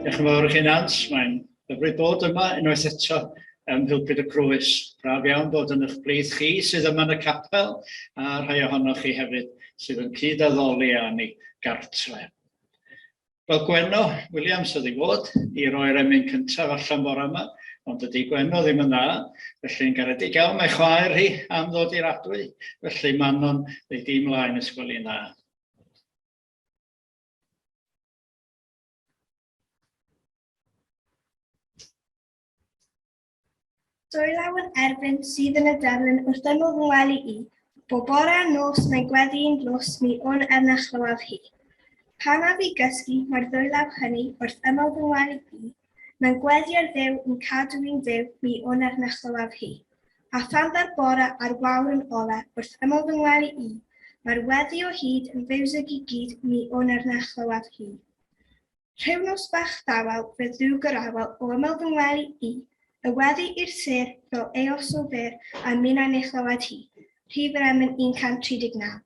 Diolch yn fawr i chi Nant, mae'n hyfryd bod yma unwaith eto ym Mhulpud y Crwys. Braf iawn bod yn eich plith chi sydd yma yn y capel a rhai ohonoch chi hefyd sydd yn cyd-addoli â ni gartre. Wel, Gwenno Williams oedd i fod i roi'r emyn cyntaf allan bore yma, ond dydy Gwenno ddim yn dda, felly'n garedig iawn mae chwaer hi am ddod i'r adwy, felly Manon, ddei di mlaen os gweli'n dda. Dwylaw yn erbyn sydd yn y derlyn wrth ymyl fy ngwely i. Bob bore a nos mae'n gweddi'n dlws mi wn er na chlywaf hi. Pan af i gysgu mae'r ddwylaw hynny wrth ymyl fy ngwely i. Mae'n gweddi ar Dduw yn cadw i'n fyw mi wn er na chlywaf hi. A phan ddaw'r bore a'r wawr yn ole wrth ymyl fy ngwely i, mae'r weddi o hyd yn fiwsig i gyd mi wn er na chlywaf hi. Rhyw nos bach dawel fe ddwg yr awel o ymyl fy ngwely i, y weddi i'r sêr fel eos o fyr a minnau'n ei chlywed hi. Rhif yr emyn 139.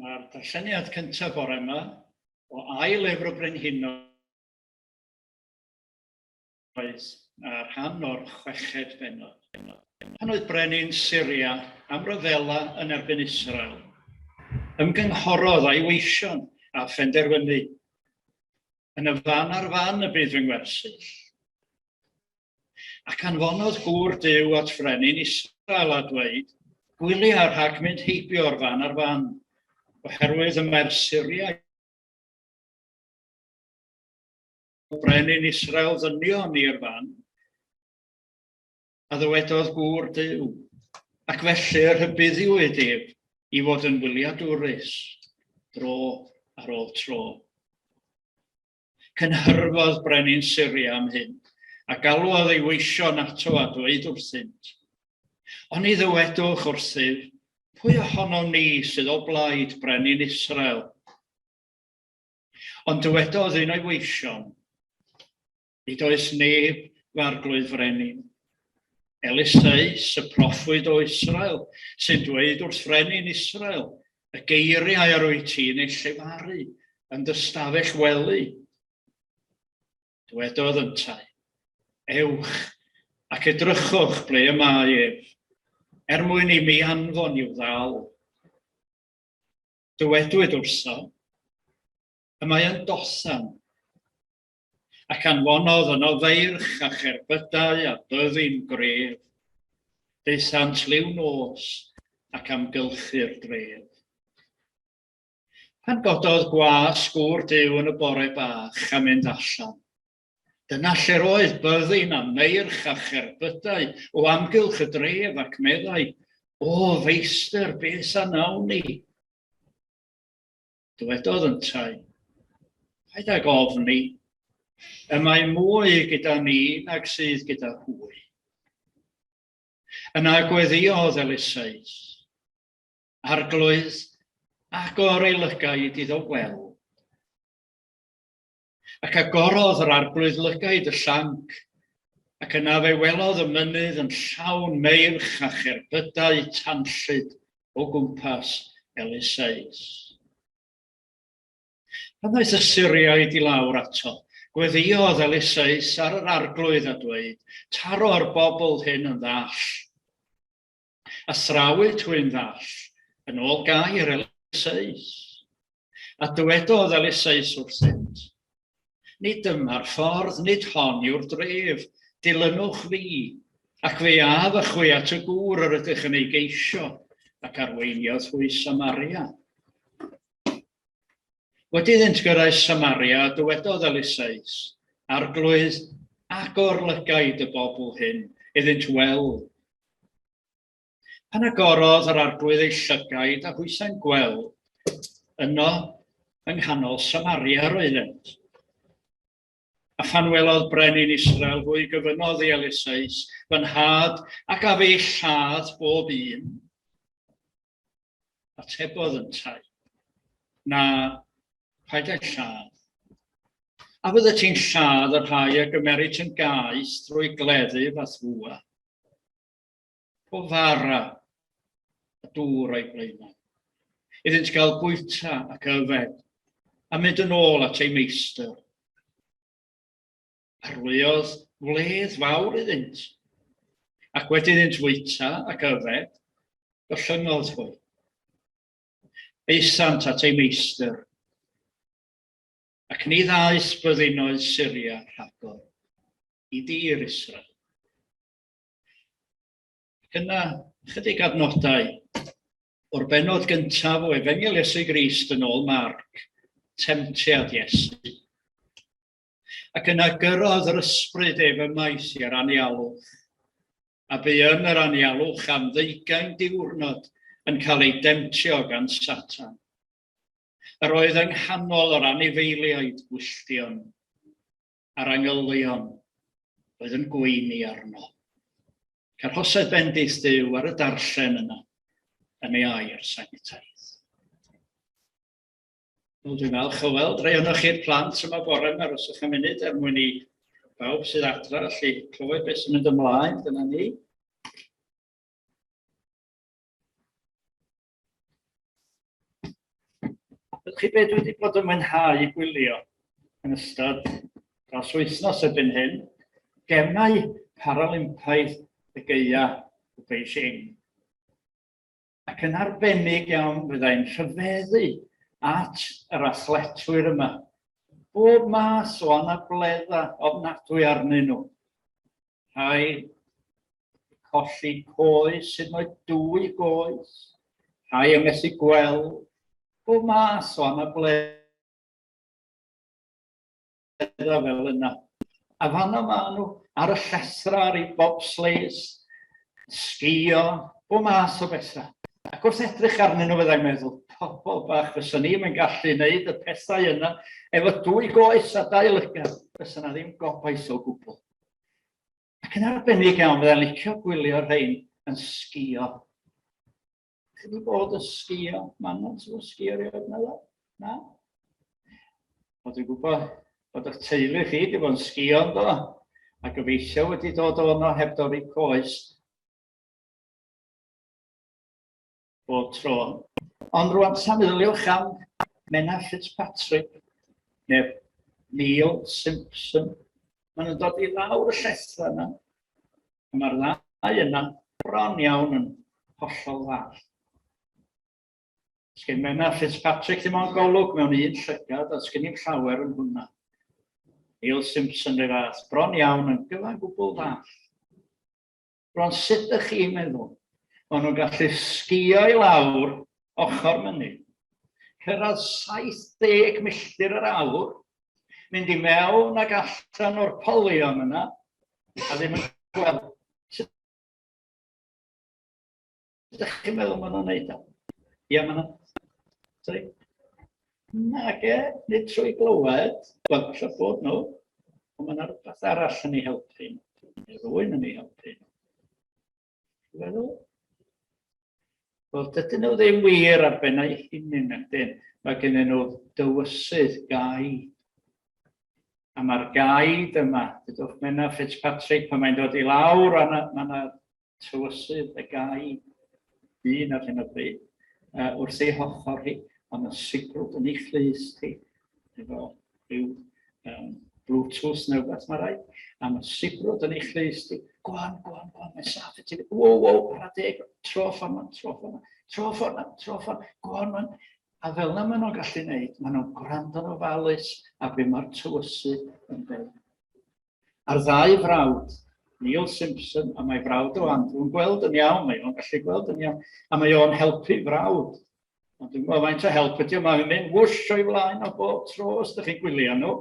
Mae'r darlleniad cyntaf bore yma o ail lyfr y Brenhinoedd a rhan o'r chweched bennod. Pan oedd brenin Syria am ryfela yn erbyn Israel, ymgynghorodd â'i weision a phenderfynu, Yn y fan a'r fan y bydd fy ngwersyll. Ac anfonodd gŵr Duw at frenin Israel a dweud, Gwylia rhag mynd heibio'r fan a'r fan, oherwydd y mae'r Syriaid brenin Israel ddynion i'r fan, a ddywedodd gŵr Duw, ac felly y rhybuddiwyd ef i fod yn wyliadwrus dro ar ôl tro. Cynhyrfodd brenin Syria am hyn, a galwodd ei weision ato a dweud wrthynt, Oni ddywedwch wrthyf, pwy ohonom ni sydd o blaid brenin Israel? Ond dywedodd un o'i weision, Nid oes neb fy arglwydd frenin. Eliseus, y proffwyd o Israel, sy'n dweud wrth frenin Israel, y geiriau yr wyt ti'n eu llefaru yn dy stafell wely. Dywedodd yntau, Ewch ac edrychwch ble y mae ef, er mwyn i mi anfon i'w ddal. Dywedwyd wrtho, Y mae yn Dothan. Ac anfonodd yno feirch a cherbydau a byddin gref. Daethant liw nos ac amgylchu'r dref. Pan gododd gwas gŵr Duw yn y bore bach a mynd allan, dyna lle'r oedd byddin a meirch a cherbydau o amgylch y dref ac meddai, O feistr, beth a wnawn ni? Dywedodd yntau, Paid ag ofni, y mae mwy gyda ni nag sydd gyda hwy. Yna gweddïodd Eliseus, Arglwydd, agor ei lygaid iddo weld. Ac agorodd yr arglwydd lygaid y llanc, ac yna fe welodd y mynydd yn llawn meirch a cherbydau tanllyd o gwmpas Eliseus. Pan ddaeth y Syriaid i lawr ato, gweddïodd Eliseus ar yr arglwydd a dweud, Taro'r bobl hyn yn ddall. A thrawyd hwy'n ddall, yn ôl gair Eliseus. A dywedodd Eliseus wrthynt, Nid dyma'r ffordd, nid hon yw'r dref, dilynwch fi, ac fe af â chwi at y gŵr yr ydych yn ei geisio, ac arweiniodd hwy Samaria. Wedi iddynt gyrraedd Samaria, dywedodd Eliseus, Arglwydd, agor lygaid y bobl hyn, iddynt weld. Pan agorodd yr arglwydd ei llygaid a hwythau'n gweld, yno yng nghanol Samaria roeddent. A phan welodd brenin Israel hwy gofynnodd i Eliseus, Fy nhad, a gaf ei lladd bob un? Atebodd yntau, Na, paid â'i lladd. A fyddet ti'n lladd y rhai a gymerit yn gaeth drwy gleddyf a thŵa? O fara a dŵr o'i blaenau, iddynt gael bwyta ac yfed, a mynd yn ôl at eu meistr. Arlwyodd wledd fawr iddynt, ac wedi iddynt fwyta ac yfed, gollyngodd hwy. Aethant at eu meistr, ac ni ddaeth byddinoedd Syria rhagor i dir Israel. Ac yna, ychydig adnodau o'r bennod gyntaf o Efengyl Iesu Grist yn ôl Marc, temtiad Iesu. Ac yna gyrrodd yr ysbryd ef ymaith i'r anialwch, a bu yn yr anialwch am ddeugain diwrnod yn cael ei demtio gan Satan. Yr oedd yng nghanol yr anifeiliaid gwylltion, a'r angylion oedd yn gweini arno. Carhosed bendith Duw ar y darllen yna yn ei air sanctaidd. Wel, dwi'n falch o weld rhai ohonoch chi'r plant yma bore yma, rhoswch am munud er mwyn i bawb sydd adra allu clywed beth sy'n mynd ymlaen, dyna ni. Ydych chi beth dwi wedi bod yn mwynhau gwylio yn ystod dros wythnos erbyn hyn? Gemau Paralympaidd y Gaea o Beijing. Ac yn arbennig iawn fyddai'n rhyfeddu at yr athletwyr yma. Bob math o anableddau ofnadwy arnyn nhw. Rhai colli coes, hyd yn oed dwy goes, rhai yn methu gweld, bob math o anabledda fel yna. A fanno maen nhw ar y llethrau, ar eu bobsleighs, sgïo, bob math o bethau. Ac wrth edrych arnyn nhw fyddai'n meddwl, pobl bach, fyswn i'm yn gallu wneud y pethau yna efo dwy goes a dau lygad, fysa 'na ddim gobaith o gwbl. Ac yn arbennig iawn, fyddai'n licio gwylio'r rhain yn sgïo. Chi wedi bod yn sgïo? Manon, ti'n bod sgïo rioed na ddo? Na? O, dwi'n gwybod bod eich teulu chi wedi bod yn sgïo yn do, a gobeithio wedi dod o yno heb dorri coes. bob tro. Ond rwan, ta meddyliwch am Menna Fitzpatrick neu Neil Simpson. Maen nhw'n dod i lawr y llethrau yna. A mae'r ddau yna bron iawn yn hollol ddall. Sgen Menna Fitzpatrick ddim ond golwg mewn un llygad, a sgen i'm llawer yn hwnna. Neil Simpson rhyw fath, bron iawn yn gyfan gwbl ddall. Bron sut ydych chi'n meddwl? Maen nhw'n gallu sgio i lawr ochr mynydd, cyrraedd 70 milltir yr awr, mynd i mewn ac allan o'r polion yna, a ddim yn gweld. Sut ydych chi'n meddwl maen nhw'n neud o? Ia, maen nhw. Sorry? Nage, nid trwy glywed, wel, falle bod nhw, ond mae yna rhywbeth arall yn ei helpu nhw, neu rwy'n yn ei helpu nhw. Ti'n meddwl? Wel, dydyn nhw ddim wir ar ben eu hunain, nac dyn. Mae gen nhw dywysydd, gaid. A mae'r gaid yma, dydwch Menna Fitzpatrick, pan mae'n dod i lawr, a mae yna tywysydd y gaid dyn ar hyn o bryd, wrth ei hochr hi, a mae sibrwd yn ei chlust hi, efo rhyw um, Bluetooth neu rhywbeth mae rhaid, a mae sibrwd yn ei chlust hi, go on, go on, go on, mae'n saff i ti, wow, wow, para deg, tro ffordd yma, tro ffordd yma, tro ffordd yma, tro ffordd, go on, man. A fel yna maen nhw'n gallu gwneud, maen nhw'n gwrando'n ofalus a be mae'r tywysydd yn dweud. A'r ddau frawd, Neil Simpson a mae frawd o Andrew yn gweld yn iawn, mae o'n gallu gweld yn iawn, a mae o'n helpu frawd. Ond dwi'n gwybod faint o help ydy o, mae'n mynd wwsh o'i flaen o bob tro os ydych chi'n gwylio nhw.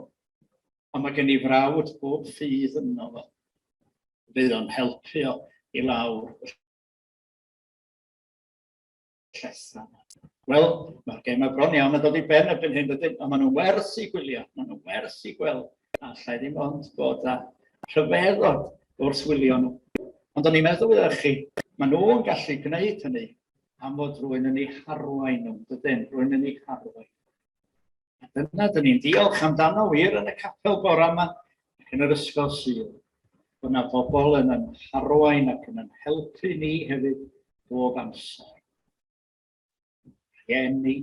Ond mae gen i frawd bob ffydd yno fo. Fydd o'n helpu o i lawr llethrau. Wel, mae'r gemau bron iawn yn dod i ben erbyn hyn, dydyn, ond maen nhw'n werth i gwylio, maen nhw'n werth i gweld. A allai ddim ond bod â rhyfeddod wrth wylio nhw. Ond o'n i'n meddwl wyddoch chi, maen nhw'n gallu gwneud hynny am fod rhywun yn eu harwain nhw, dydyn, rhywun yn eu harwain. A dyna dyn ni'n diolch amdano wir yn y capel bora yma ac yn yr ysgol Sul. Bod yna bobl yn yn harwain ac yn yn helpu ni hefyd bob amser. Rhieni,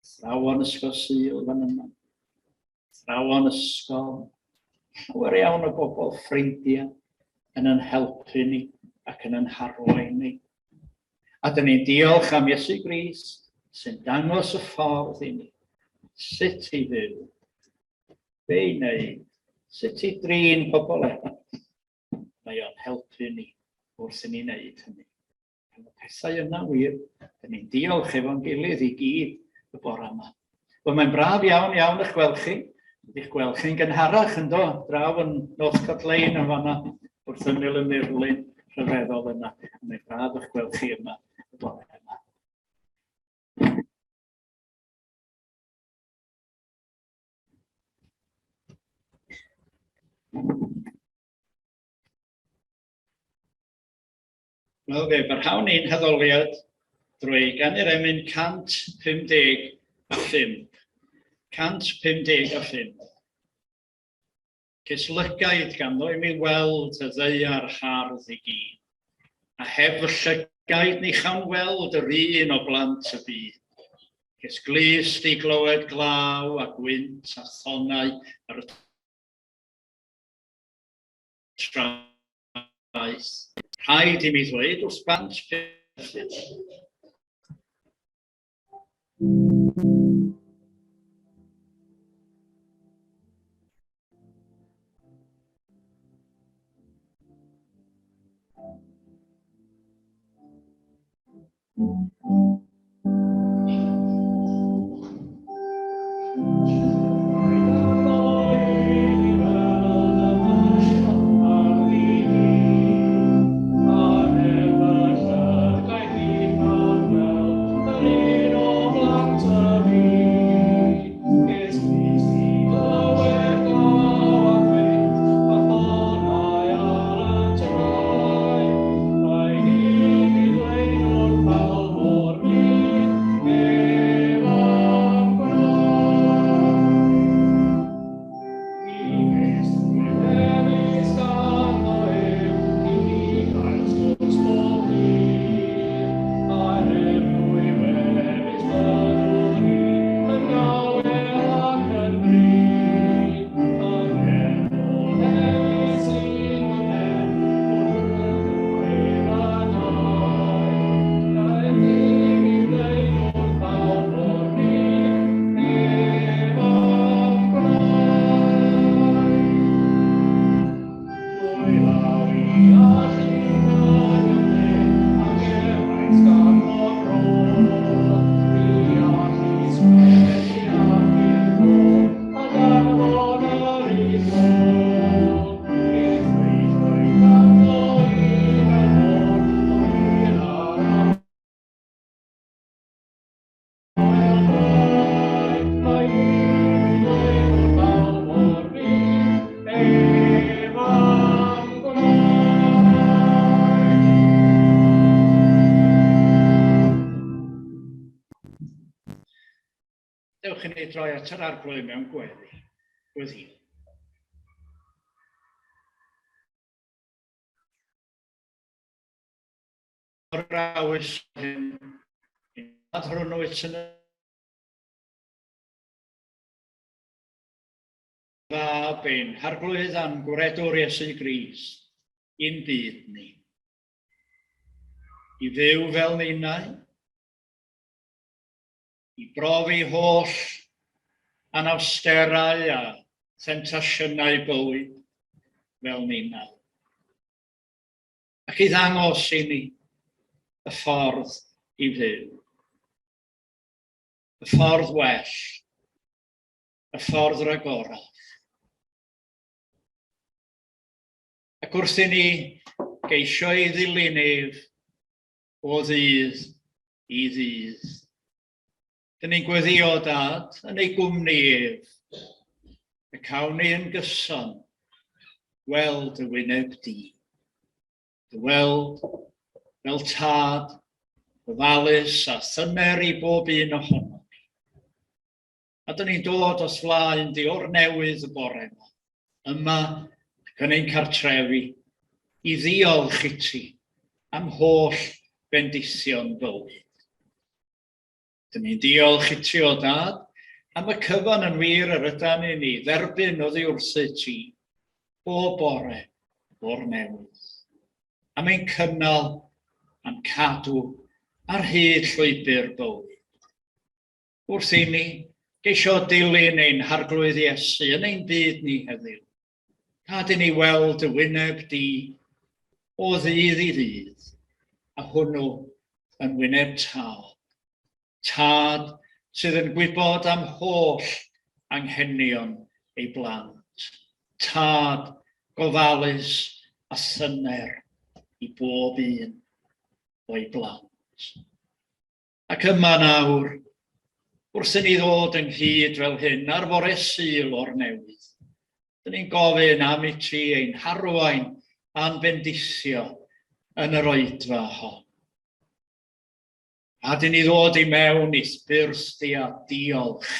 athrawon ysgol Sul fan yma, athrawon ysgol, llawer iawn o bobl ffrindiau yn yn helpu ni ac yn yn harwain ni. A dyn ni'n diolch am Iesu Grist sy'n dangos y ffordd i ni, sut i fyw, be i wneud, sut i drin pobl eraill. Mae o'n helpu ni wrth i ni wneud hynny. Am y pethau yna wir, dyn ni'n diolch efo'n gilydd i gyd y bore yma. Wel, mae'n braf iawn iawn eich gweld chi. Wedi'ch gweld chi'n gynharach yn do, draw yn Northcote Lane yn fanna, wrth ymyl y murlun rhyfeddol yna. Mae'n braf eich gweld chi yma y bore yma. Wel, fe barhawn ni'n haddoliad drwy ganu'r emyn 155. 155. Ces lygaid ganddo i mi weld y ddaear hardd i gyd, a heb fy llygaid ni chawn weld yr un o blant y byd. Ces glust i glywed glaw a gwynt a thonnau ar y traeth. Rhaid i mi ddweud wrth bant peth. Dewch i ni droi at yr Arglwydd mewn gweddi. Gweddi. Athrawes hyn, nad hwnnw wyt yn y Fab ein Harglwydd a'n Gwredwr Iesu Grist, i'n byd ni. I fyw fel ninnau, i brofi holl anawsterau a themtasiynau bywyd fel ninnau. Ac i ddangos i ni y ffordd i fyw. Y ffordd well, y ffordd ragoraf. Ac wrth i ni geisio ei ddilyn ef o ddydd i ddydd, dyn ni'n gweddio, Dad, yn ei gwmni ef, y cawn ni yn gyson weld y wyneb di. Dy weld fel tad gofalus a thyner i bob un ohonom ni. A dyn ni'n dod os flaen di o'r newydd y bore yma, yma ac yn ein cartrefi, i ddiolch i ti am holl bendithion bywyd. Dyn ni'n diolch i ti, o Dad, am y cyfan yn wir yr ydan ni'n ei dderbyn oddi wrthyt ti, bob bore o'r newydd. Am ein cynnal a'n cadw ar hyd llwybr bywyd. Wrth i ni geisio dilyn ein Harglwydd Iesu yn ein byd ni heddiw, Gad i ni weld dy wyneb di o ddydd i ddydd, a hwnnw yn wyneb Tad. Tad sydd yn gwybod am holl anghenion ei blant. Tad gofalus a thyner i bob un o'i blant. Ac yma nawr, wrth i ni ddod ynghyd fel hyn ar fore Sul o'r newydd, dyn ni'n gofyn am i ti ein harwain a'n bendithio yn yr oedfa hon. A dyn ni ddod i mewn i'th byrth di a diolch,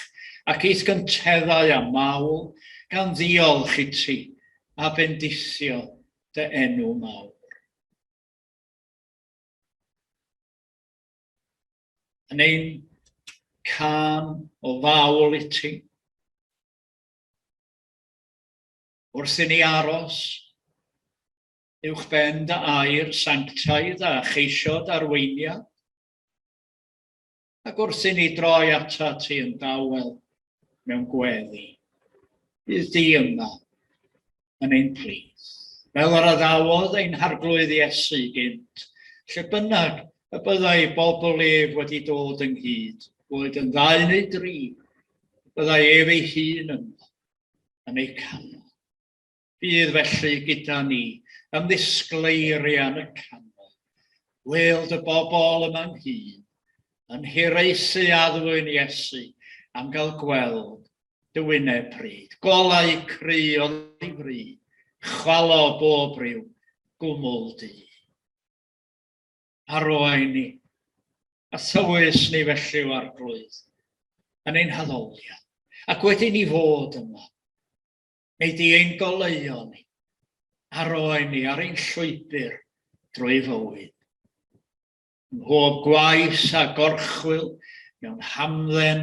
ac i'th gynteddau a mawl, gan ddiolch i ti a bendithio dy enw mawr. Yn ein cân o fawl i ti. Wrth i ni aros uwch ben dy air sanctaidd a cheisio dy arweiniad, ac wrth i ni droi atat ti yn dawel mewn gweddi, bydd di yma yn ein plith. Fel yr addawodd ein Harglwydd Iesu gynt, lle bynnag y byddai bobl ef wedi dod ynghyd, boed yn ddau neu dri, byddai ef ei hun yno yn eu canol. Bydd felly gyda ni ymddisgleirian y canol, weld y bobl yma'n hun, yn hiraethu addfwyn Iesu am gael gweld dy wyneb pryd, golau cry oddi fry, chwalo bob rhyw gwmwl du. Arwain ni, a thywys ni felly o Arglwydd, yn ein haddoliad, ac wedi ni fod yma, Wnei di ein goleuo ni, arwain ni ar ein llwybr drwy fywyd. Ym mhob gwaith a gorchwyl, mewn hamdden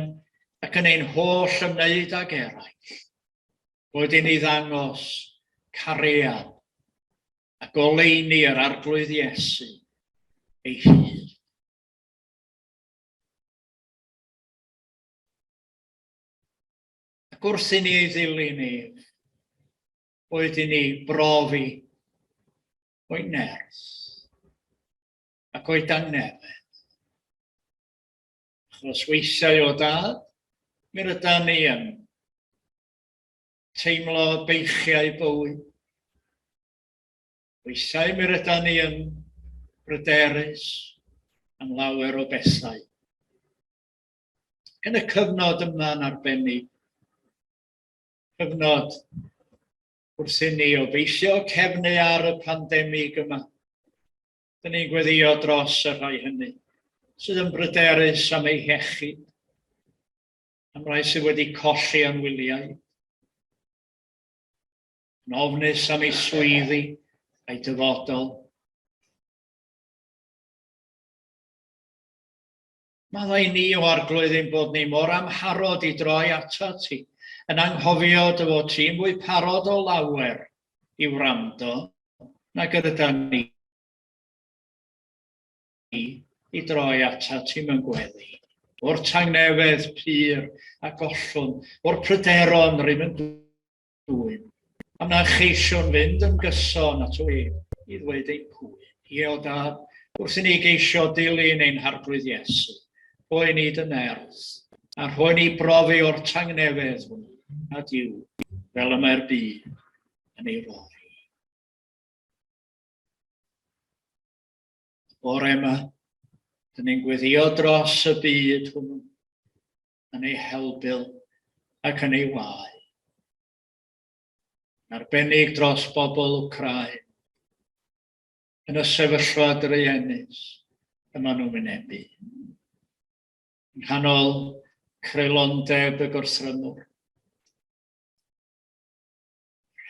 ac yn ein holl ymwneud ag eraill, boed i ni ddangos cariad a goleuni yr Arglwydd Iesu ei hun. Ac wrth i ni ei ddilyn ef, boed i ni brofi o'i nerth ac o'i dangnefedd. Achos weithiau o Dad, mi rydan ni yn teimlo beichiau bywyd. Weithiau mi rydan ni yn bryderus am lawer o bethau. Yn y cyfnod yma'n arbennig, cyfnod wrth i ni obeithio cefnu ar y pandemig yma, dyn ni'n gweddio dros y rhai hynny sydd yn bryderus am eu hiechyd. Am rai sydd wedi colli anwyliaid, yn ofnus am eu swyddi a'i dyfodol. Maddau ni, o Arglwydd, ein bod ni mor amharod i droi atat ti, yn anghofio dy fod ti'n fwy parod o lawer i wrando nag yr ydan ni i droi atat ti mewn gweddi. O'r tangnefedd pur a gollwn, o'r pryderon rŷm yn dwyn, am na cheisiwn fynd yn gyson ato ef i ddweud ein cwyn. Ie, o Dad, wrth i ni geisio dilyn ein Harglwydd Iesu, rhoi ni dy nerth, a rhoi ni brofi o'r tangnefedd hwnnw nad yw fel y mae'r byd yn ei roi. Y bore yma, dyn ni'n gweddio dros y byd hwnnw, yn ei helbul ac yn ei wae. Yn arbennig dros bobl Wcráin, yn y sefyllfa druenus y maen nhw'n wynebu. Yng nghanol creulondeb y gorthrymwr,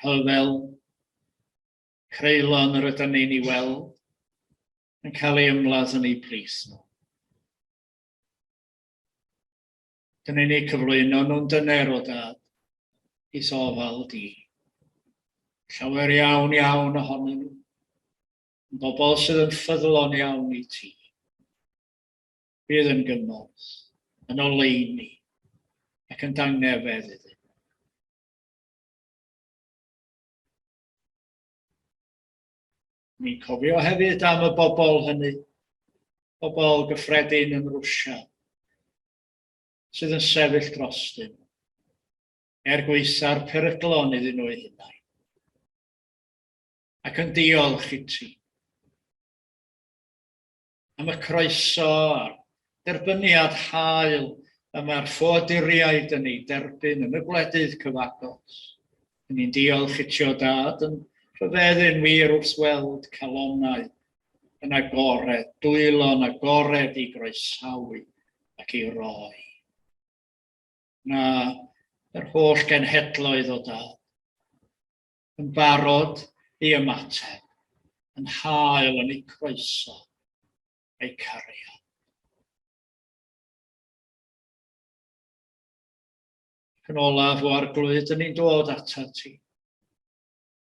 rhyfel creulon yr ydyn ni'n ei weld yn cael ei ymladd yn eu plith nhw. Dyn ni'n eu cyflwyno nhw'n dyner o dad i ofal di. Llawer iawn iawn ohonyn nhw. Yn bobl sydd yn ffyddlon iawn i ti. Bydd yn gymorth, yn oleuni ac yn dangnefedd iddyn. Ni'n cofio hefyd am y bobl hynny, bobl gyffredin yn Rwsia, sydd yn sefyll drostyn nhw, er gwaetha'r peryglon iddyn nhw eu hunain, ac yn diolch i ti am y croeso a'r derbyniad hael y mae'r ffoaduriaid yn ei derbyn yn y gwledydd cyfagos. Yn ni'n diolch i ti o Dad yn rhyfeddu'n wir wrth weld calonnau yn agored, dwylo'n agored i groesawu ac i roi. Na yr holl genhedloedd o Dad yn barod i ymateb, yn hael yn eu croeso, eu cariad. Ac yn olaf, o Arglwydd, dyn ni'n dod atat ti.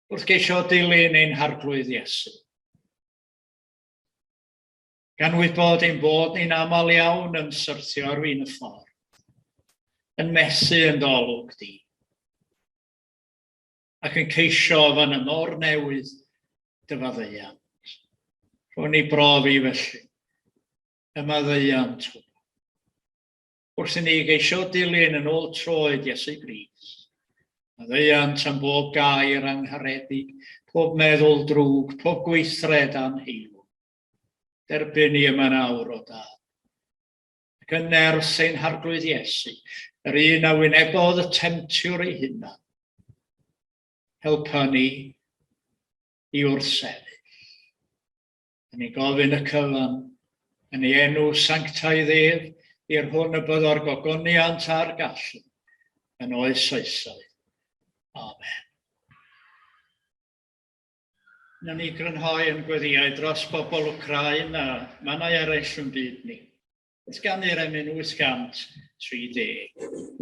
Wrth geisio dilyn ein Harglwydd Iesu. Gan wybod ein bod ni'n aml iawn yn syrthio ar fin y ffordd, yn methu yn dy olwg di, ac yn ceisio fan yma o'r newydd dy faddeuant. Rho ni brofi felly y maddeuant hwnnw. Wrth i ni geisio dilyn yn ôl troed Iesu Grist, maddeuant am bob gair angharedig, pob meddwl drwg, pob gweithred anheilwng. Derbyn ni yma'n awr, o Dad, ac yn nerth ein Harglwydd Iesu, yr un a wynebodd y temtiwr ei hunan. Helpa ni i wrthsefyll. Yn ei gofyn y cyfan, yn ei enw sanctaidd ef, i'r hwn y byddo'r gogoniant a'r gallu yn oes oesoedd. Amen. Wnawn ni grynhoi yn gweddïau dros bobl Wcráin a mannau eraill yn byd ni. Wrth ganu'r emyn 830.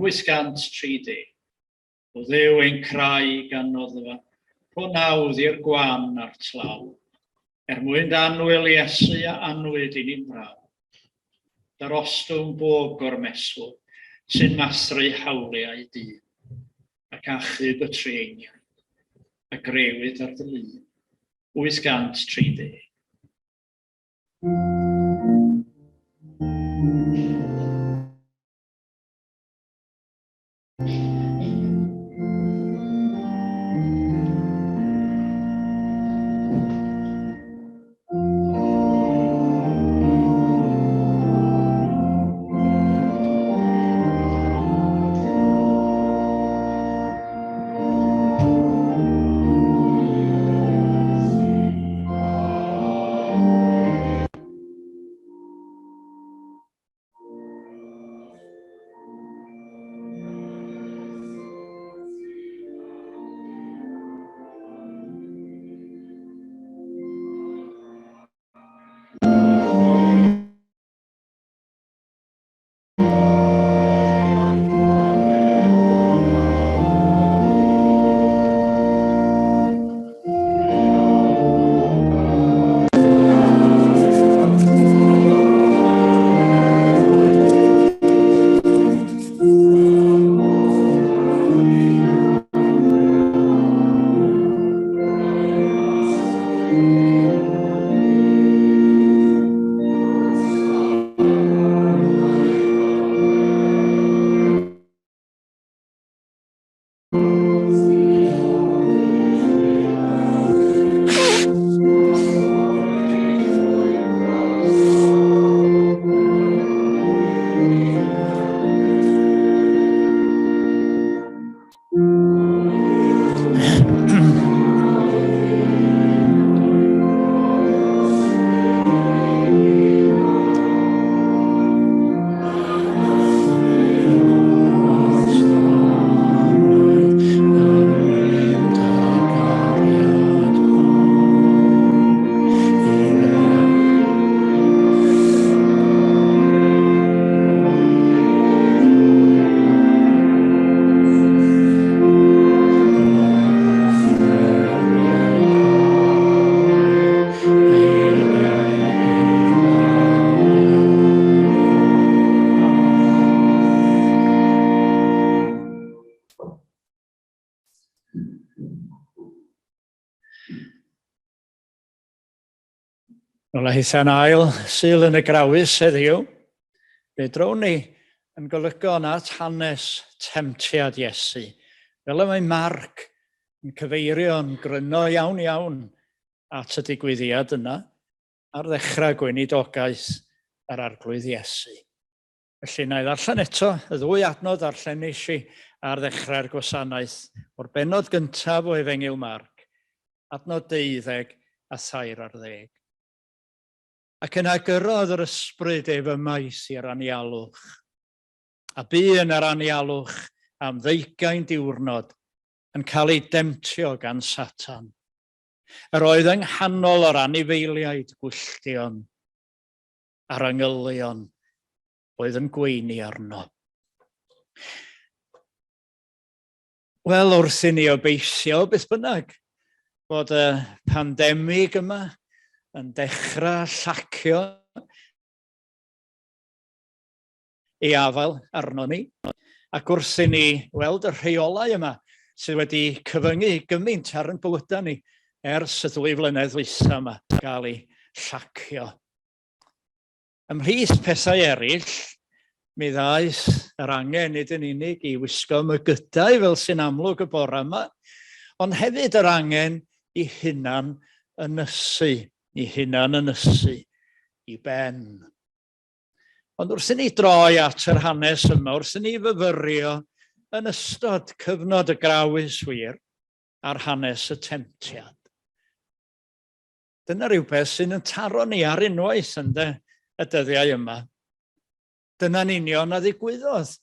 830. O Dduw ein craig a'n noddfa, rho nawdd i'r gwan a'r tlawd, er mwyn dy annwyl Iesu a anwyd i ni'n frawd. Darostwng bob gormeswr sy'n mathru hawliau dyn, ac achub y trueiniaid a grëwyd ar dy lun. 830. Nôl â hitha'n ail Sul yn y Grawys heddiw. Fe drown ni yn golygon at hanes temtiad Iesu. Fel y mae Marc yn cyfeirio'n gryno iawn iawn at y digwyddiad yna ar ddechrau gweinidogaeth yr Arglwydd Iesu. Felly, na i ddarllen eto y ddwy adnod ddarllenis i ar ddechrau'r gwasanaeth o'r bennod gyntaf o Efengyl Marc, adnod deuddeg a thair ar ddeg. Ac yna gyrrodd yr ysbryd ef ymaith i'r anialwch. A bu yn yr anialwch am ddeugain diwrnod yn cael ei demtio gan Satan. Yr oedd yng nghanol yr anifeiliaid gwylltion a'r angylion oedd yn gweini arno. Wel, wrth i ni obeithio, beth bynnag, bod y pandemig yma yn dechrau llacio ei afael arno ni, ac wrth i ni weld y rheolau yma sydd wedi cyfyngu gymaint ar yn bywydau ni ers y ddwy flynedd ddwytha yma gael ei llacio. Ymhlith pethau eraill, mi ddaeth yr angen nid yn unig i wisgo mygydau fel sy'n amlwg y bore yma, ond hefyd yr angen i hunan ynysu, i hunan ynysu i ben. Ond wrth i ni droi at yr hanes yma, wrth i ni fyfyrio yn ystod cyfnod y grawys wir ar hanes y temtiad, Dyna rhywbeth sy'n yn taro ni ar unwaith ynde, y dyddiau yma. Dyna'n union a ddigwyddodd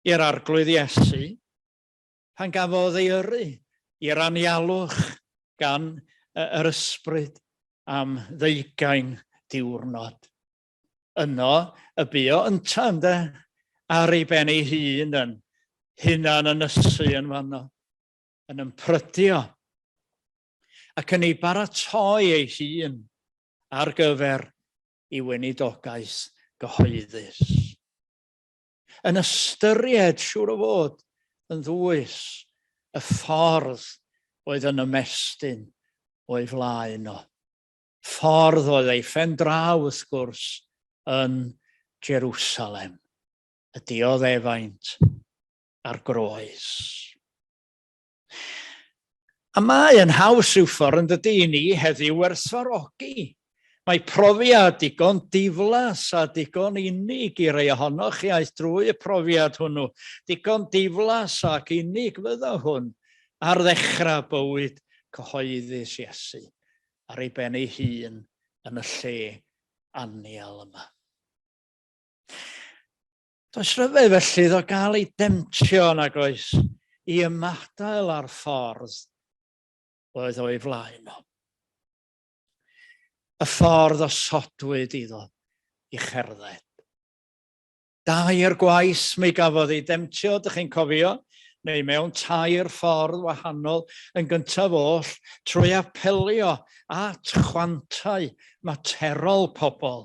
i'r Arglwydd Iesu pan gafodd ei yrru i'r anialwch gan yr ysbryd am ddeugain diwrnod. Yno y buo ynta ynde, ar ei ben ei hun yn hunan ynysu yn fanno, yn ymprydio ac yn ei baratoi ei hun ar gyfer ei weinidogaeth gyhoeddus. Yn ystyried, siŵr o fod, yn ddwys, y ffordd oedd yn ymestyn o'i flaen o. Ffordd oedd ei phen draw, wrth gwrs, yn Jerusalem, y dioddefaint a'r groes. A mae yn haws rhyw ffordd yn dydy i ni heddiw werthfawrogi. Mae profiad digon diflas a digon unig i rei ohonoch chi aeth drwy y profiad hwnnw. Digon diflas ac unig fydda hwn ar ddechrau bywyd cyhoeddus Iesu ar ei ben ei hun yn y lle anial yma. Does rhyfedd felly iddo gael ei demtio nag oes i ymadael â'r ffordd oedd o'i flaen o. Y ffordd osodwyd iddo i cherdded. Dair gwaith mi gafodd ei demtio, dych chi'n cofio, neu mewn tair ffordd wahanol, yn gyntaf oll trwy apelio at chwantau materol pobl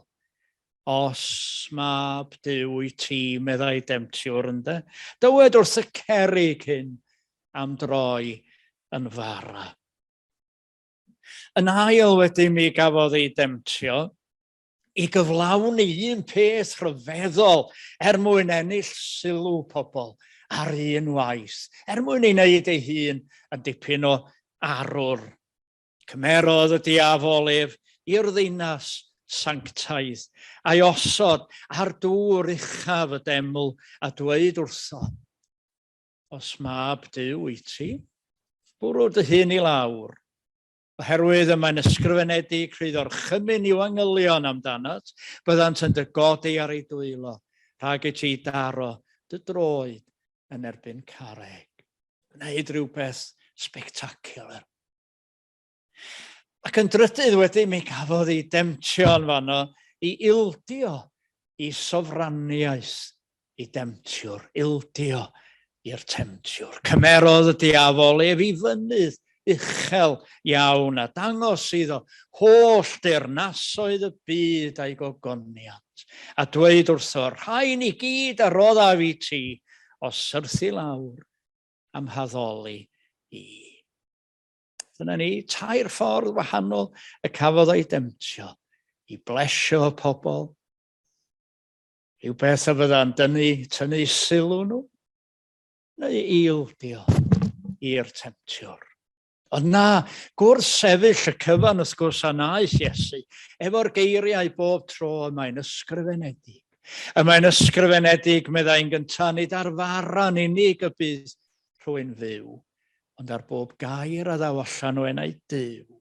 Os mab Duw wyt ti, meddai demtiwr, ynde? Dywed wrth y cerrig hyn am droi yn fara. Yn ail wedyn mi gafodd ei demtio i gyflawni un peth rhyfeddol er mwyn ennill sylw pobl ar un waith, er mwyn ei wneud ei hun yn dipyn o arwr. Cymerodd y diafol ef i'r ddinas sanctaidd, a'i osod ar dŵr uchaf y deml, a dweud wrtho, Os mab Duw wyt ti, bwrw dy hun i lawr, oherwydd y mae'n ysgrifenedig rhydd orchymyn i'w angylion amdanat, byddant yn dy godi ar eu dwylo, rhag i ti daro dy droed yn erbyn carreg. Gwneud rhywbeth spectacular. Ac yn drydydd wedyn mi gafodd ei demtio yn fanno i ildio i sofraniaeth i demtiwr, ildio i'r temtiwr. Cymerodd y diafol ef i fynydd uchel iawn a dangos iddo holl deyrnasoedd y byd a'i gogoniant, a dweud wrtho, rhain i gyd a roddaf i ti, os syrthi lawr am haddoli i. Dyna ni, tair ffordd wahanol y cafodd ei demtio I blesio pobl? Rhywbeth a fydda'n dynnu, tynnu sylw nhw? Neu ildio i'r temtiwr? Ond na, gwrthsefyll y cyfan wrth gwrs a wnaeth Iesu, efo'r geiriau bob tro y mae'n ysgrifenedig. Y mae'n ysgrifenedig, meddai'n gyntaf, nid ar fara'n unig y bydd rhywun fyw, ond ar bob gair a ddaw allan o enau Duw.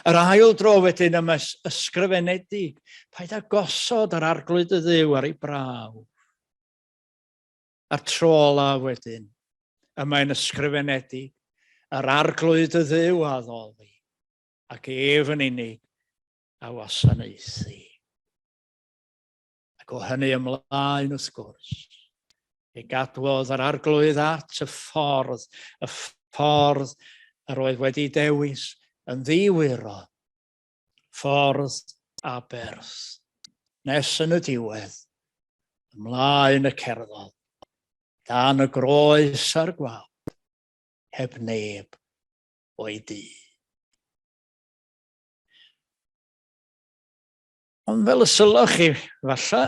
Yr ail dro wedyn y mae ysgrifenedig, paid â gosod yr arglwydd y dduw ar ei brawf. A'r tro olaf wedyn, y mae'n ysgrifenedig, yr arglwydd y dduw a addoli, ac ef yn unig a wasanaethu. Ac o hynny ymlaen, wrth gwrs, fe gadwodd yr arglwydd at y ffordd, y ffordd yr oedd wedi dewis yn ddiwyro, ffordd aberth, nes yn y diwedd, ymlaen y cerddodd, dan y groes a'r gwawd, heb neb o'i du. Ond fel y sylwch chi, falle,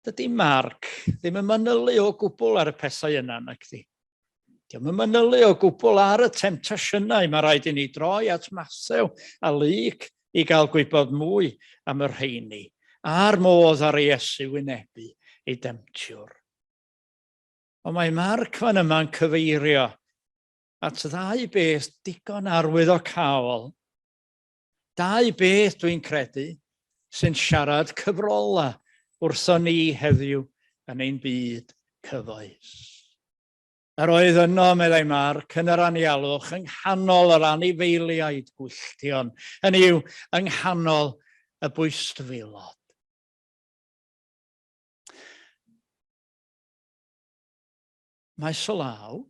dydy Mark ddim yn manylu o gwbl ar y pethau yna, nac di. Diolch yn manylu o gwbl ar y temtasiynau. Mae rhaid i ni droi at Mathew a Luc i gael gwybod mwy am y rheini, a'r modd ar Iesu wynebu ei demtiwr. Ond mae Mark fan yma'n cyfeirio at ddau beth digon arwyddocaol. Dau beth, dwi'n credu, sy'n siarad cyfrolau wrthon ni heddiw yn ein byd cyfoes. Yr oedd yno, meddai Marc, yn yr anialwch, yng nghanol yr anifeiliaid gwylltion, hynny yw, yng nghanol y bwystfilod. Mae Solaw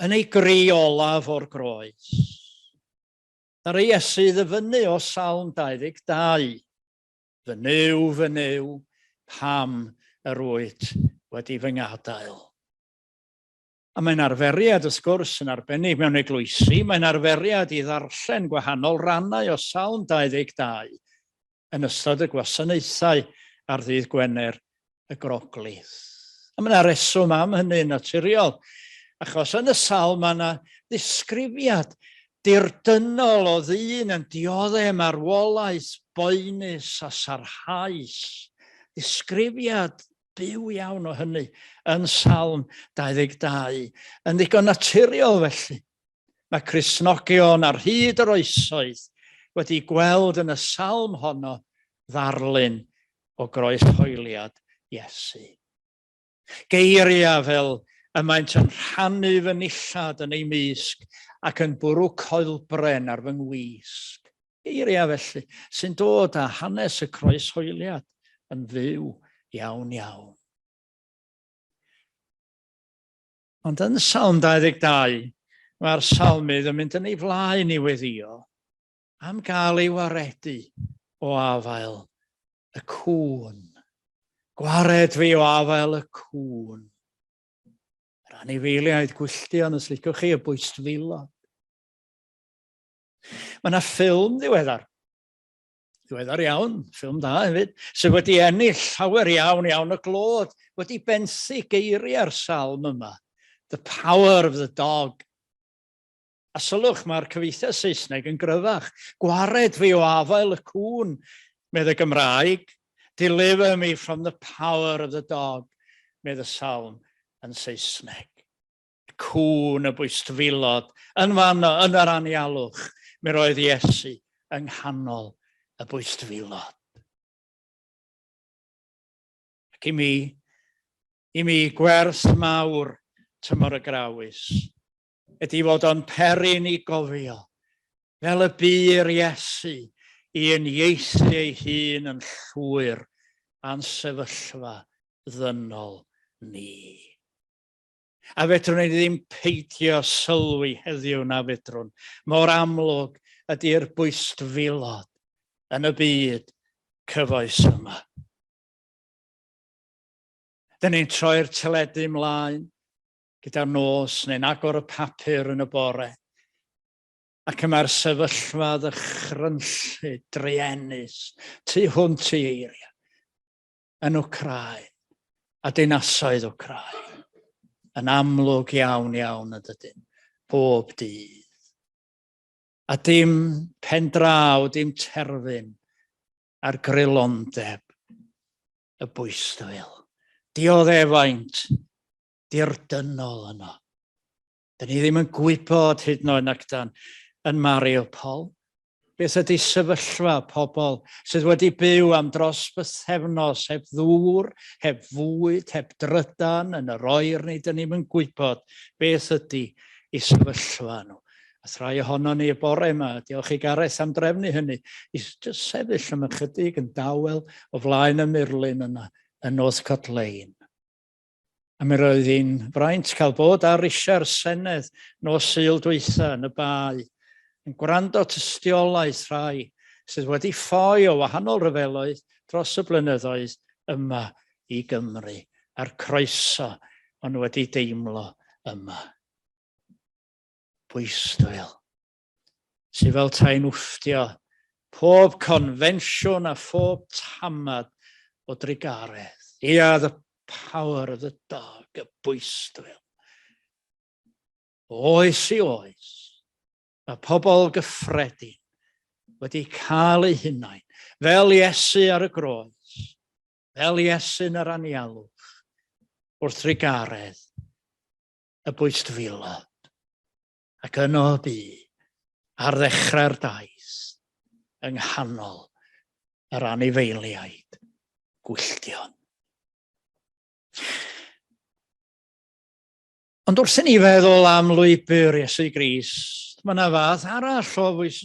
yn ei gri olaf o'r groes. Ar ei Iesu ddyfynnu o Salm 22, Fy Nuw, fy Nuw, pam yr wyt wedi fy ngadael? A mae'n arferiad, wrth gwrs, yn arbennig mewn eglwysi, mae'n arferiad i ddarllen gwahanol rannau o Salm 22 yn ystod y gwasanaethau ar ddydd Gwener y Groglith. A mae yna reswm am hynny'n naturiol, achos yn y salm mae yna ddisgrifiad dirdynnol o ddyn yn dioddef marwolaeth boenus a sarhaus. Disgrifiad byw iawn o hynny yn Salm 22. Yn ddigon naturiol felly. Mae Cristnogion ar hyd yr oesoedd wedi gweld yn y salm honno ddarlun o groeshoeliad Iesu. Geiriau fel y maent yn rhannu fy nillad yn ei mysg ac yn bwrw coelbren ar fy ngwisg. Geiriau felly sy'n dod â hanes y croeshoeliad yn fyw iawn iawn. Ond yn Salm 22, mae'r salmydd yn mynd yn ei flaen i weddio am gael ei waredu o afael y cŵn. Gwared fi o afael y cŵn. Yr anifeiliaid gwylltion, os liciwch chi, y bwystfilod. Mae yna ffilm ddiweddar ddiweddar iawn, ffilm dda hefyd, sydd wedi ennill llawer iawn iawn o glod, wedi benthyg geiriau'r salm yma, The Power of the Dog. A sylwch, mae'r cyfieithiad Saesneg yn gryfach. Gwared fi o afael y cŵn, medd y Gymraeg. Deliver me from the power of the dog, medd y salm yn Saesneg. Cŵn y bwystfilod, yn fanno, yn yr anialwch, mi roedd Iesu yng nghanol y bwystfilod. Ac i mi, i mi gwerth mawr tymor y grawys, ydy fod o'n peri ni gofio, fel y bu'r Iesu i uniaethu ei hun yn llwyr â'n sefyllfa ddynol ni. A fedrwn ni ddim peidio sylwi heddiw na fedrwn, mor amlwg ydy'r bwystfilod yn y byd cyfoes yma. Dyn ni'n troi'r teledu mlaen gyda'r nos neu'n agor y papur yn y bore. Ac y mae'r sefyllfa ddychrynllyd, druenus, tu hwnt i eiriau, yn Wcráin a dinasoedd Wcráin, yn amlwg iawn iawn yn dydyn, bob dydd. A dim pen draw, dim terfyn ar greulondeb y bwystfil. Dioddefaint dirdynnol yno. Dyn ni ddim yn gwybod hyd yn oed nac dan yn Mariupol. Beth ydy sefyllfa pobl sydd wedi byw am dros bythefnos heb ddŵr, heb fwyd, heb drydan yn yr oer ni, dyn ni'm yn gwybod beth ydy i sefyllfa nhw. A thrai ohono ni y bore yma, diolch i Gareth am drefnu hynny, i just sefyll am ychydig yn dawel o flaen y murlun yna yn Northcote Lane. A mi roedd hi'n fraint cael bod ar risiau'r Senedd nos Sul dwytha yn y Bae, yn gwrando tystiolaeth rhai sydd wedi ffoi o wahanol ryfeloedd dros y blynyddoedd yma i Gymru, a'r croeso o'n nhw wedi deimlo yma. Bwystfil, sydd fel tai'n wfftio pob confensiwn a phob tamad o drugaredd. Ia, the power of the dog, y bwystfil. O oes i oes, mae pobl gyffredin wedi cael eu hunain, fel Iesu ar y groes, fel Iesu yn yr anialwch, wrth drugaredd y bwystfilod. Ac yno y bu, ar ddechrau'r daith, yng nghanol yr anifeiliaid gwylltion. Ond wrth i ni feddwl am lwybr Iesu Grist, mae yna fath arall o fwys,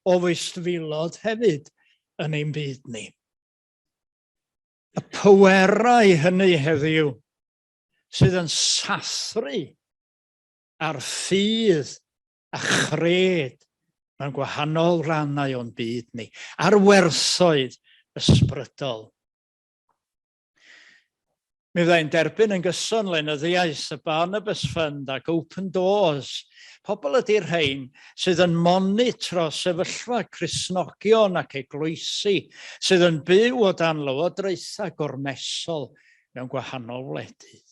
o fwystfilod hefyd yn ein byd ni. Y pwerau hynny heddiw sydd yn sathru ar ffydd a chred mewn gwahanol rannau o'n byd ni, ar werthoedd ysbrydol. Mi fyddai'n derbyn yn gyson lenyddiaeth y Barnabas Fund ac Open Doors. Pobl ydy'r rhain sydd yn monitro sefyllfa Cristnogion ac eglwysi sydd yn byw o dan lywodraethau gormesol mewn gwahanol wledydd.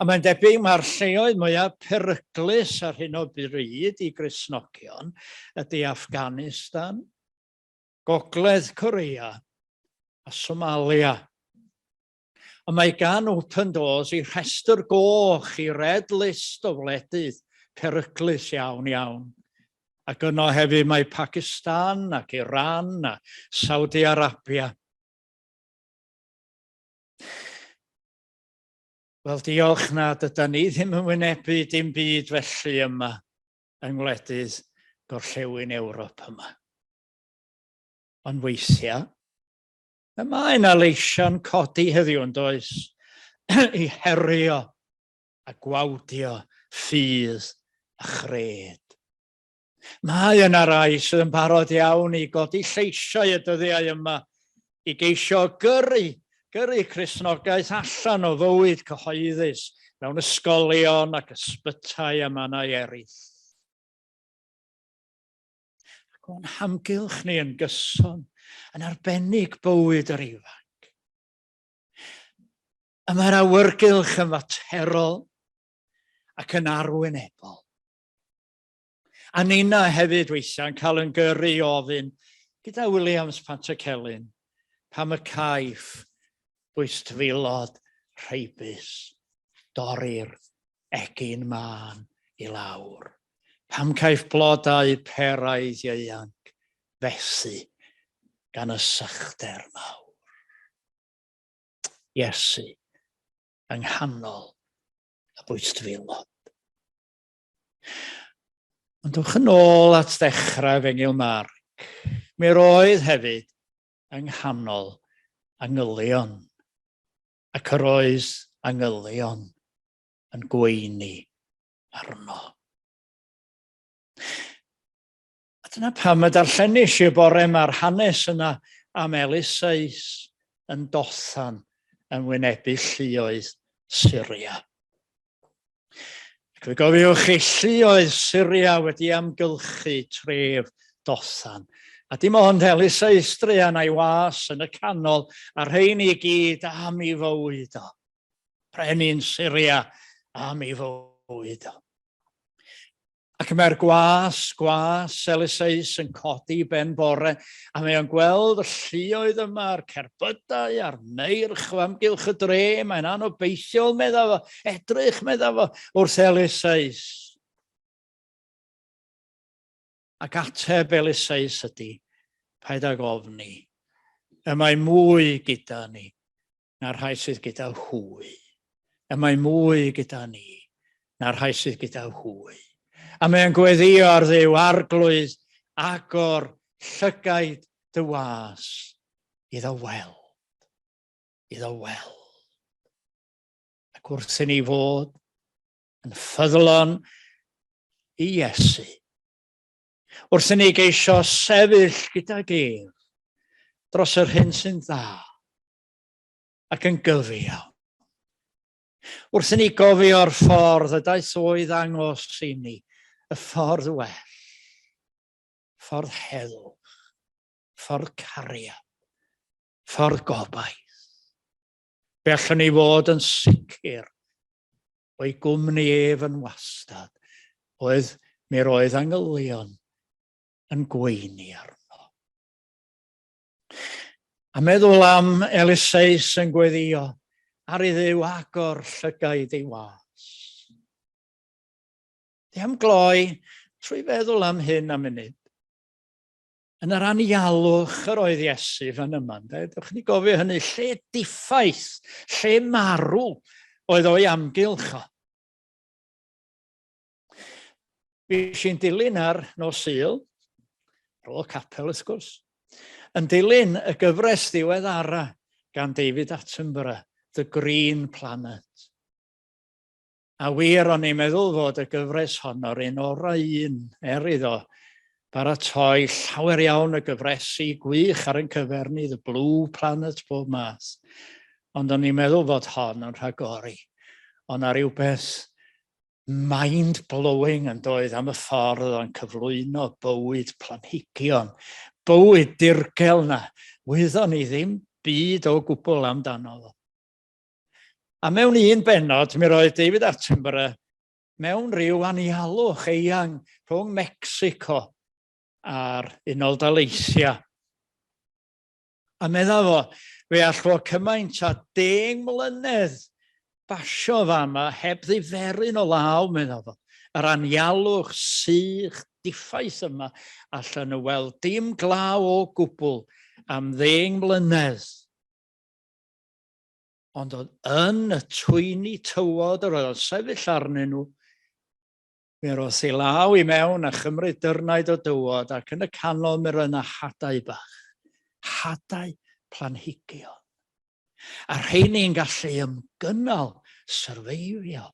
A mae'n debyg mae'r lleoedd mwyaf peryglus ar hyn o bryd i Gristnogion ydy Afghanistan, Gogledd Korea a Somalia. Ond mae gan Open Doors i rhestr goch, i red list o wledydd peryglus iawn iawn. Ac yno hefyd mae Pakistan ac Iran a Saudi Arabia. Wel, diolch nad ydy ni ddim yn wynebu dim byd felly yma yng ngwledydd gorllewin Ewrop yma. Ond weithiau, y mae yna leisio'n codi heddiw yn does, i herio a gwawdio ffydd a chred. Mae yna rai sydd yn barod iawn i godi lleisiau y dyddiau yma i geisio gyrru, gyrru Cristnogaeth allan o fywyd cyhoeddus mewn ysgolion ac ysbytai a mannau eraill. Ac o'n hamgylch ni yn gyson, yn arbennig bywyd yr ifanc. Y mae'r awyrgylch yn faterol ac yn arwynebol. A ninna hefyd weithiau yn cael yn gyrru i ofyn gyda Williams Pantycelyn pam y caiff bwystfilod rheibus dorri'r egin mân i lawr. Pam caiff blodau peraidd ieuanc fethu gan y sychder mawr. Iesu yng nghanol y bwystfilod. Ond dwch yn ôl at ddechrau Efengyl Marc. Mi roedd hefyd yng nghanol angylion, ac yr oedd angylion yn gweini arno. A dyna pam y darllenis i y bore mae'r hanes yna am Eliseus yn Dothan yn wynebu lluoedd Syria. Ac fe gofiwch chi, lluoedd Syria wedi amgylchu tref Dothan. A dim ond Eliseus druan a'i was yn y canol, a rhein i gyd am ei fywyd o. Brenin Syria am ei fywyd o. Ac mae'r gwas, gwas Eliseus yn codi ben bore, a mae o'n gweld y lluoedd yma, a'r cerbydau, a'r meirch o amgylch y dre. Mae'n anobeithiol, medda fo. Edrych, medda fo, wrth Eliseus. Ac ateb Eliseus ydy, paid ag ofni. Y mae mwy gyda ni na'r rhai sydd gyda hwy. Y mae mwy gyda ni na'r rhai sydd gyda hwy. A mae'n gweddio ar Dduw, arglwydd, agor llygaid dy was iddo weld. Iddo weld. Ac wrth i ni fod yn ffyddlon i Iesu, wrth i ni geisio sefyll gydag ef dros yr hyn sy'n dda ac yn gyfiawn. Wrth i ni gofio'r ffordd y daeth o i ddangos i ni y ffordd well, ffordd heddwch, ffordd cariad, ffordd gobaith. Fe allwn ni fod yn sicr o'i gwmni ef yn wastad, oedd mi'r oedd angylion yn gweini arno. A meddwl am Eliseus yn gweddio ar i Dduw agor llygaid ei was. Di am gloi trwy feddwl am hyn am munud. Yn yr anialwch yr oedd Iesu fan yma, ynde? Dewch ni gofio hynny, lle diffaith, lle marw oedd o'i amgylch o. Fi sy'n dilyn ar nos Sul, ar ôl capel wrth gwrs, yn dilyn y gyfres ddiweddara gan David Attenborough, The Green Planet. A wir, o'n i'n meddwl fod y gyfres hon o'r un orau un, er iddo baratoi llawer iawn o gyfresi gwych ar ein cyfer ni, The Blue Planet, bob math. Ond o'n i'n meddwl fod hon yn rhagori. Ond na rhywbeth mind-blowing yn doedd am y ffordd o'n cyflwyno bywyd planhigion, bywyd dirgel na, wyddon ni ddim byd o gwbl amdano fo. A mewn un bennod, mi roedd David Attenborough mewn rhyw anialwch eang rhwng Mexico a'r Unol Daleithiau. A medda fo, fe all fo cymaint â 10 mlynedd basio fama heb ddiferyn o law, medda fo. Yr anialwch sych diffaith yma allan nhw weld dim glaw o gwbl am ddeng mlynedd. Ond oedd yn y twyni tywod yr oedd o'n sefyll arnyn nhw, mi roedd ei law i mewn a chymryd dyrnaid o dywod ac yn y canol mi roedd yna hadau bach, hadau planhigion. A rheini'n gallu ymgynnal, syrfeifio,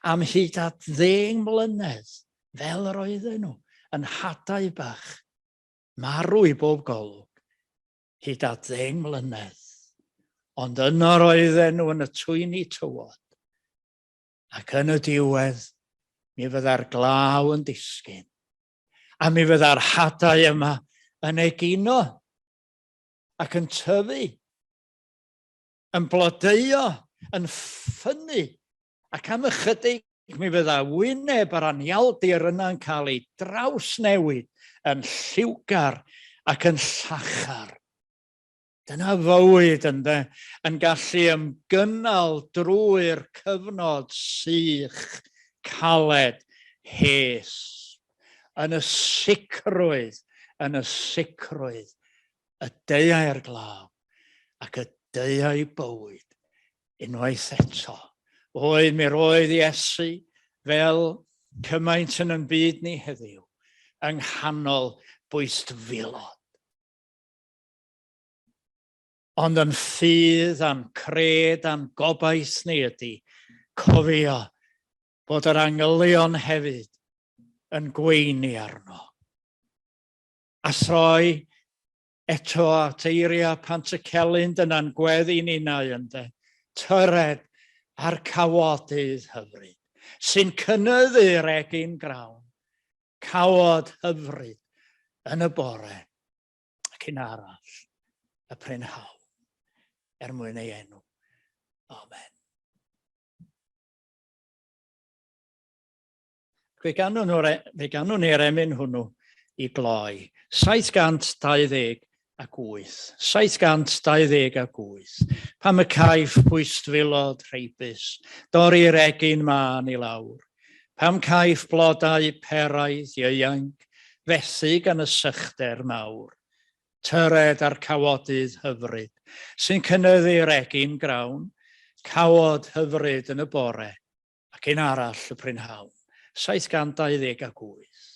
am hyd at ddeng mlynedd, fel yr oedden nhw, yn hadau bach, marw i bob golwg, hyd at ddeng mlynedd, ond yno'r oedden nhw yn y twyni tywod, ac yn y diwedd mi fydda'r glaw yn disgyn, a mi fydda'r hadau yma yn egino ac yn tyfu, yn blodeuo, yn ffynnu, ac am ychydig mi fydda wyneb yr anialdir yna'n cael ei drawsnewid yn lliwgar ac yn llachar. Dyna fywyd, ynde, yn gallu ymgynnal drwy'r cyfnod sych, caled, hes, yn y sicrwydd, yn y sicrwydd y deuai'r glaw ac y deuai bywyd unwaith eto. Oedd, mi'r oedd Iesu fel cymaint yn yn byd ni heddiw, yng nghanol bwystfilod. Ond yn ffydd a'n cred a'n gobaith ni ydy cofio bod yr angylion hefyd yn gweini arno. A throi Eto at eiriau Pantycelyn, dyna'n gweddi ninnau ynde. Tyred a'r cawodydd hyfryd. sy'n cynyddu'r egin grawn, cawod hyfryd yn y bore ac un arall y prynhawn, er mwyn ei enw. Amen. Fe ganwn, nhw'r, e, fe ganwn ni'r emyn hwnnw i gloi. 728. 728. Pam y caiff bwystfilod rheibus dorri'r egin mân i lawr? Pam caiff blodau peraidd ieuanc fethu gan y sychder mawr? Tyred a'r cawodydd hyfryd sy'n cynyddu'r egin grawn, cawod hyfryd yn y bore, ac un arall y prynhawn. 728.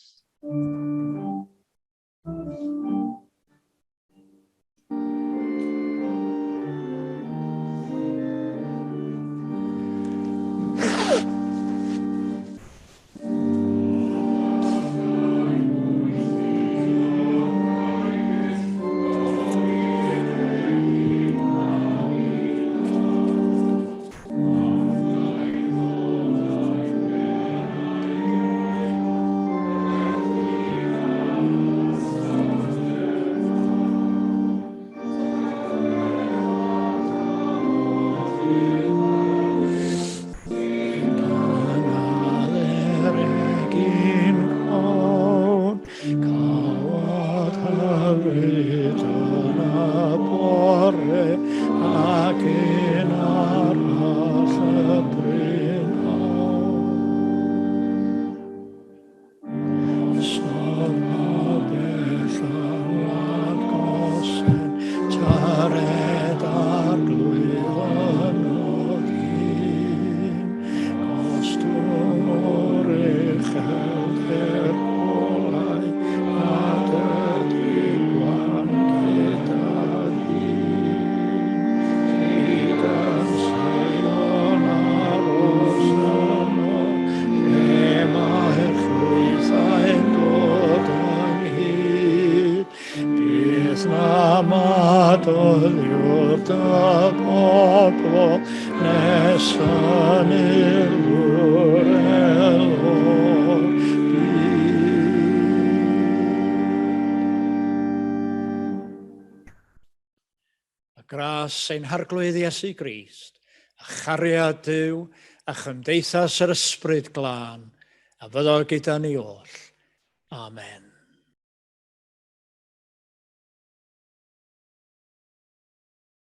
A gras ein Harglwydd Iesu Grist, a chariad Duw, a chymdeithas yr Ysbryd Glân, a fyddo gyda ni oll. Amen.